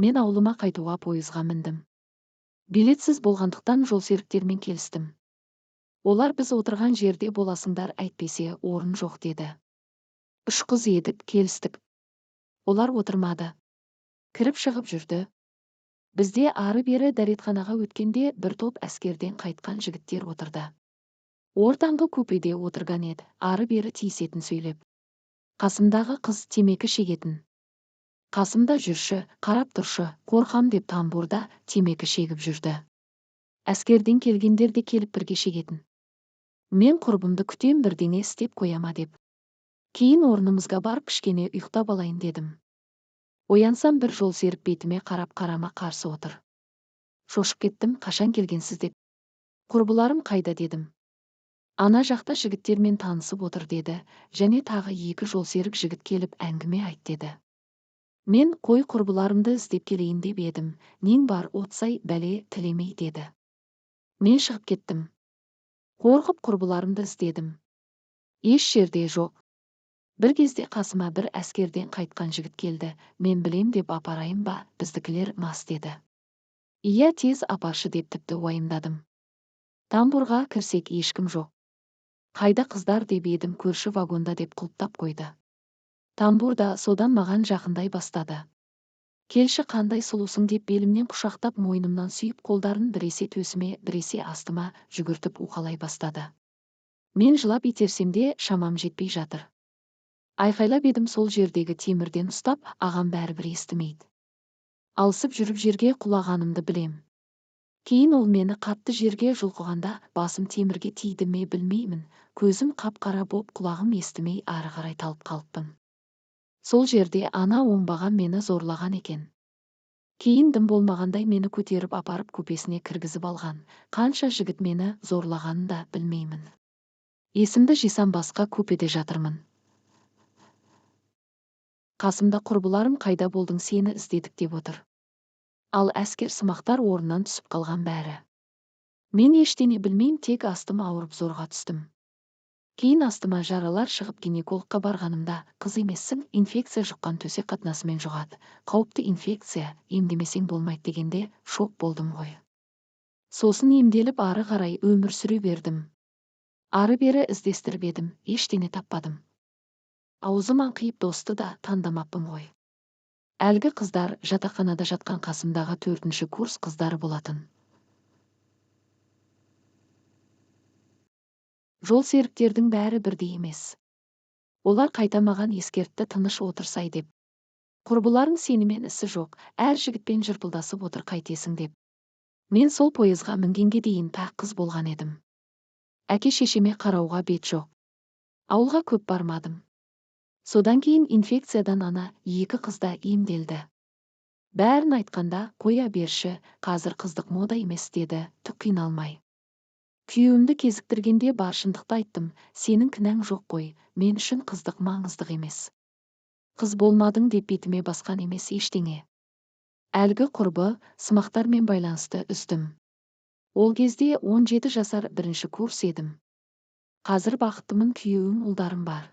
Мен ауылыма қайтуға пойызға міндім. Билетсіз болғандықтан жолсеріктермен келістім. Олар біз отырған жерде боласыңдар, әйтпесе орын жоқ деді. Үш қыз едік, келістік. Олар отырмады. Кіріп шығып жүрді. Бізде ары-бері дәретханаға өткенде бір топ әскерден қайтқан жігіттер отырды. Ортаңғы купеде отырған еді, ары-бері тиісетін сөйлеп. Қасымдағы қыз темекі шегетін. Қасымда жүрші, қарап тұршы, қорқам деп тамбурда темекі шегіп жүрді. Әскерден келгендер де келіп бірге шегетін. Мен құрбымды күтем, бірдеңе істеп қояма деп. Кейін орнымызға барып кішкене ұйықтап алайын дедім. Оянсам, бір жолсерік бетіме қарап қарама қарсы отыр. Шошып кеттім, қашан келгенсіз деп. Құрбыларым қайда дедім. Ана жақта жігіттермен танысып отыр деді, және тағы екі жолсерік жігіт келіп әңгіме айт деді. Мен қой, құрбыларымды іздеп келейін деп едім, нең бар, отсай бәле тілемей деді. Мен шығып кеттім. Қорқып құрбыларымды іздедім. Еш жерде жоқ. Бір кезде қасыма бір әскерден қайтқан жігіт келді, мен білем деп апарайын ба, біздікілер мас деді. Иә, тез апаршы деп тіпті уайымдадым. Тамбурға кірсек, ешкім жоқ. Қайда қыздар деп едім, көрші вагонда деп құлыптап қойды. Тамбурда содан маған жақындай бастады. Келші, қандай сұлусың деп белімнен құшақтап, мойнымнан сүйіп, қолдарын біресе төсіме, біресе астыма жүгіртіп уқалай бастады. Мен жылап итерсем де шамам жетпей жатыр. Айқайлап едім, сол жердегі темірден ұстап, ағам бәрібір естімейді. Алысып жүріп жерге құлағанымды білем. Кейін ол мені қатты жерге жұлқығанда басым темірге тиді ме білмеймін, көзім қап-қара боп, құлағым естімей ары қарай талып қалыппын. Сол жерде ана оңбаған мені зорлаған екен. Кейін дым болмағандай мені көтеріп апарып купесіне кіргізіп алған. Қанша жігіт мені зорлағанын да білмеймін. Есімді жисам, басқа купеде жатырмын. Қасымда құрбыларым қайда болдың, сені іздедік деп отыр. Ал әскер сымақтар орнынан түсіп қалған бәрі. Мен ештеңе білмеймін, тек астым ауырып зорға түстім. Кейін астыма жаралар шығып гинекологқа барғанымда, қыз емессің, инфекция жұққан, төсек қатынасымен жұғады. Қауіпті инфекция, емдемесең болмайды дегенде шок болдым ғой. Сосын емделіп ары қарай өмір сүре бердім. Ары-бері іздестіріп едім, ештеңе таппадым. Аузым аңқиып досты да таңдамаппын ғой. Әлгі қыздар жатақханада жатқан қасымдағы 4-ші курс қыздары болатын. Жол серіктердің бәрі бірдей емес. Олар қайта маған ескертті, тыныш отырсай деп. Құрбыларың сенімен ісі жоқ, әр жігітпен жырпылдасып отыр, қайтесің деп. Мен сол пойызға мінгенге дейін пәк қыз болған едім. Әке шешеме қарауға бет жоқ. Ауылға көп бармадым. Содан кейін инфекциядан ана екі қыз да емделді. Бәрін айтқанда, қоя берші, қазір қыздық мода емес деді, түк қиналмай. Күйеуімді кезіктіргенде бар шындықты айттым, сенің кінәң жоқ қой, мен үшін қыздық маңыздық емес. Қыз болмадың деп бетіме басқан емес ештеңе. Әлгі құрбы сымақтармен байланысты үздім. Ол кезде 17 жасар 1-ші курс едім. Қазір бақыттымын, күйеуім, ұлдарым бар.